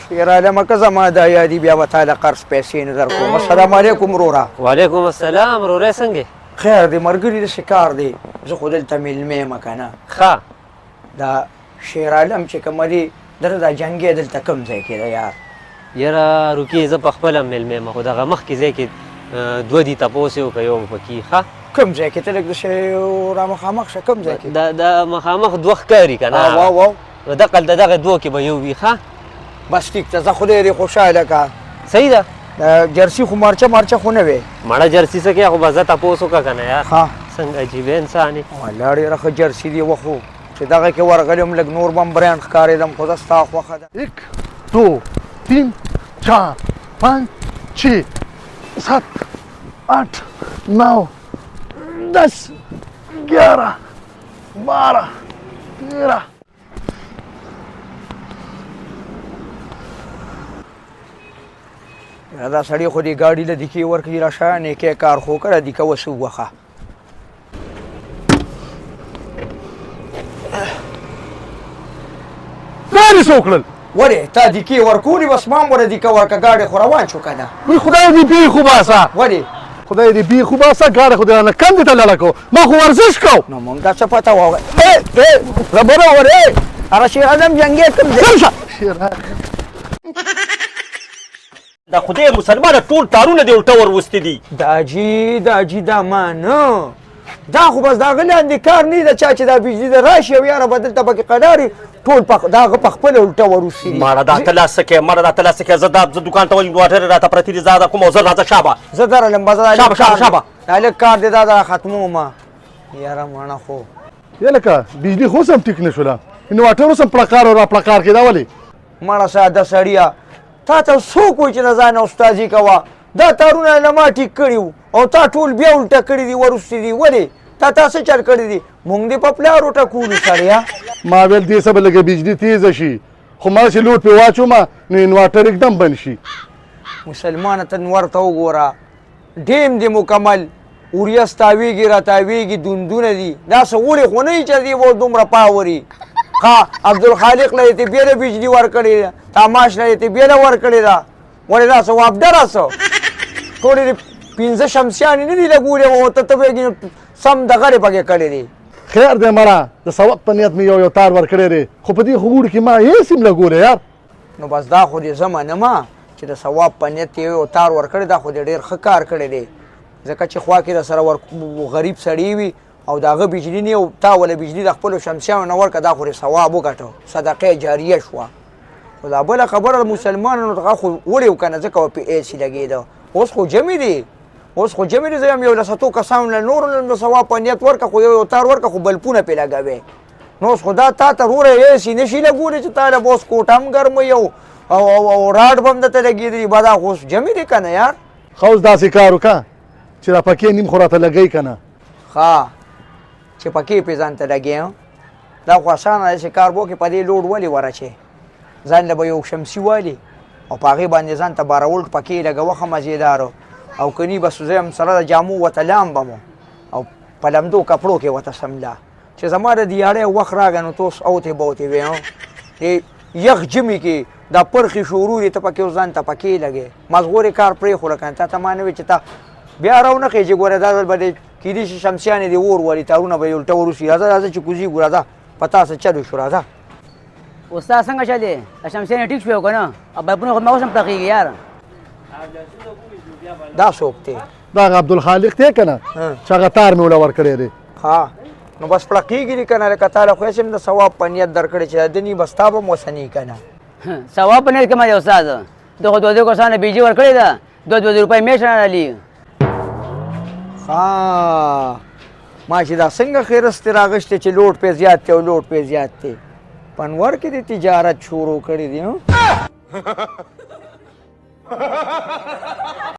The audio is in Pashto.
شیر عالمه که زما دا یادي بیا به تا له قرض پیسې نه در کوم. السلام علیکم وروره. وعلیکم السلام وروره، څنګه؟ خیر دی مرګري، داسې کار دی، زه خو دلته مېلمه یم که نه. ښه. دا شیر عالم چې کومه دی دغه دا جنګی دلته کوم ځای کې ده یار؟ یاره روکې، زه په خپله مېلمه یم، خو دغه مخکې ځای کې دوه دي، تپوس یې وکړه، یو به پکې ښه. کوم ځای کې؟ ته لږ داسې را مخامخ شه، کوم ځای کې؟ دا مخامخ دوه ښکاري که نه؟ واو. نو دقلته دغه دوو کې به یو وي. ښه. بس ټیک ته ځه، خدای دې خوشحاله که. صحیح ده. جرسي خو مارچه مارچه خو نه وې؟ مړه جرسي څه کوې، خو به ځه تپوس وکړه که نه یار. ښه. څنګه عجیبه انسان یې. والله ډېره ښه جرسي دې وه، خو چې دغه کې ورغلی وم لږ نور به هم برانډ ښکارېدم، خو زه ستا خوښه ده. 1 2 3 4 5 6 7 8 9 10 11 12 13. دا سړی خو دې ګاډي له دیکې ورکړي، راشه نیکې کار خو کړه، دیکه وسو وخه. دا دې څه وکړل؟ ولې تا دیکې ورکولې، بس ما هم ورته دیکه ورکړه، ګاډی خو روان شو که نه. وی خدای دې بیخ وباسه. ولې؟ خدای دې بیخ وباسه، ګاډی خو دې رانه کندې ته لړه کو، ما خو ورزش کو. نو مونږ ته څه پته وه؟ خبره ورې هغه شیر اعظم جنګی کوم ځای؟ شه شیر. دا خدای مسلمانه ټول تارونه دې الټه وروستي دي. دا جی دا جی دا ما نه، دا خو بس د هغه لاندې کار نه دی چا چې دا بجلي ده راشي او یاره به دلته پکې قلاري ټول دا هغه په خپله الټه وروستي دي. مړه دا ته لاس څه کوې؟ مړه دا ته لاس څه کوې؟ زه دا زه دوکان ته وځم، واټر راته پرتې دي، زه دا کوم او زه راځه. شابه. زه درلم بس. شابه شابه شابه. دا لږ کار دی، دا دا ختموم یاره مڼه خو. یا لکه بجلي خو اوس هم ټیک نه شوله، انورټر اوس هم پړکار او راپړکار کېده، ولې؟ مړه ساده سړیه، تا ته څوک وایي چې د ځان استادي کوه؟ دا تارونه له ما ټیک کړي وو او تا ټول بیا الټه کړي دي، وروستي دي. ولې تا تا څه چل کړي دي؟ مونږ دې په پلار وټکولو سړیه. ما ویل دې څه به لږه بجلي تیزه شي، خو ما چې لوډ پرې واچوم نو انورټر یکدم بند شي. مسلمانه ته نور ته وګوره، ډیم دې مکمل اوریاس تاویږي را تاویږي، دوندونه دي، دا څه غوړي خو نه چې دې به دومره پاوري. ښه عبدالخالق له دې بېله بجلي ورکړې ده، تماش له دې بېله ورکړې ده، ولې دا څه واپډه را څه ټولې دې 5 شمسیانې نه دي لګولې او ته ته به سم دغه دې پکې کړې دي. خیر دی مړه، د ثواب په نیت مې یو یو تار ورکړی دی، خو په دې غوړي کې ما هېڅ هم لګولی یار. نو بس دا خو دې زه منم چې د ثواب په نیت یې یو تار ورکړی، دا خو دې ډېر ښه کار کړی دی، ځکه چې خوا کې در سره غریب سړی وي او د هغه بجلي نه او تا وله بجلي د خپلو شمسیانو نه ورکړه، دا خو دې ثواب وګټه، صدقه جاریه شوه. خو دا بله خبره مسلمانانو هغه خو وړی که نه، ځکه به پرې ایسي لګېده. اوس خو جمع دي، اوس خو جمع دي، زه یم یو له ستو کسانو له نورو له ثواب په نیت ورکړه، خو یو یو تار ورکړه، خو بلپونه پرې لګوې. نو اوس خو دا تا ته وروره ایسي نه شي لګولی چې تا له به اوس کوټه هم ګرموي او او او راډ به هم درته لګېدلي، به دا خو اوس جمع دي که نه یار. ښه اوس داسې کار وکړه چې دا پکې نیم خو راته لګوي که نه. ښه چې پکې پې ځان ته لګې، دا خو اسانه دی چې کار به وکړې. په دې لوډ ولې ورچې ځان له به یو شمسي والي او په هغې باندې ځان ته 12 ولټ پکې لګوه، ښه مزېدار او که بس زه یم سره د جامو ورته لامبم او په لمدو کپړو کې ورته سمله چې زما د دیاړې وخت راغی نو ته اوس اوتې بوتې وې. دې یخ ژمي کې دا پرخې شروع دي، ته پکې اوس ځان ته پکې لګې، مزغورې کار پرېښوله که نه. تا ته ما نه وي چې تا بیا راونه خېژې، ګوره دا ځل به دې کېدای شي شمسیانې دې اور ولي، تارونه به یې الټه وروسي. راځه راځه چې کوزېږو، راځه په تا څه چل وشو، راځه. استاد څنګه چل دی؟ د شمسیانې ټیک شوې که نه؟ او بلپونه خو ما اوس هم پړقېږي یار. دا څوک دی؟ دا هغه عبدالخالق دی که نه چې هغه تار مې وله ورکړی دی. ښه نو بس پړقېږي دي که نه، لکه تا له خو هسې هم د ثواب په نیت درکړی چې د نی بس تا به هم وسني که نه. ثواب په نیت کومه دی استاد؟ ده خو دوه درې کسانو بجلي ورکړې ده، دوه دوه روپۍ میاشت رانه. ښه ما چې دا څنګه خیرستې راغشتې چې لوډ پې زیات دی او لوډ پې زیات دی، په انور کې دې تجارت شروع کړی دی.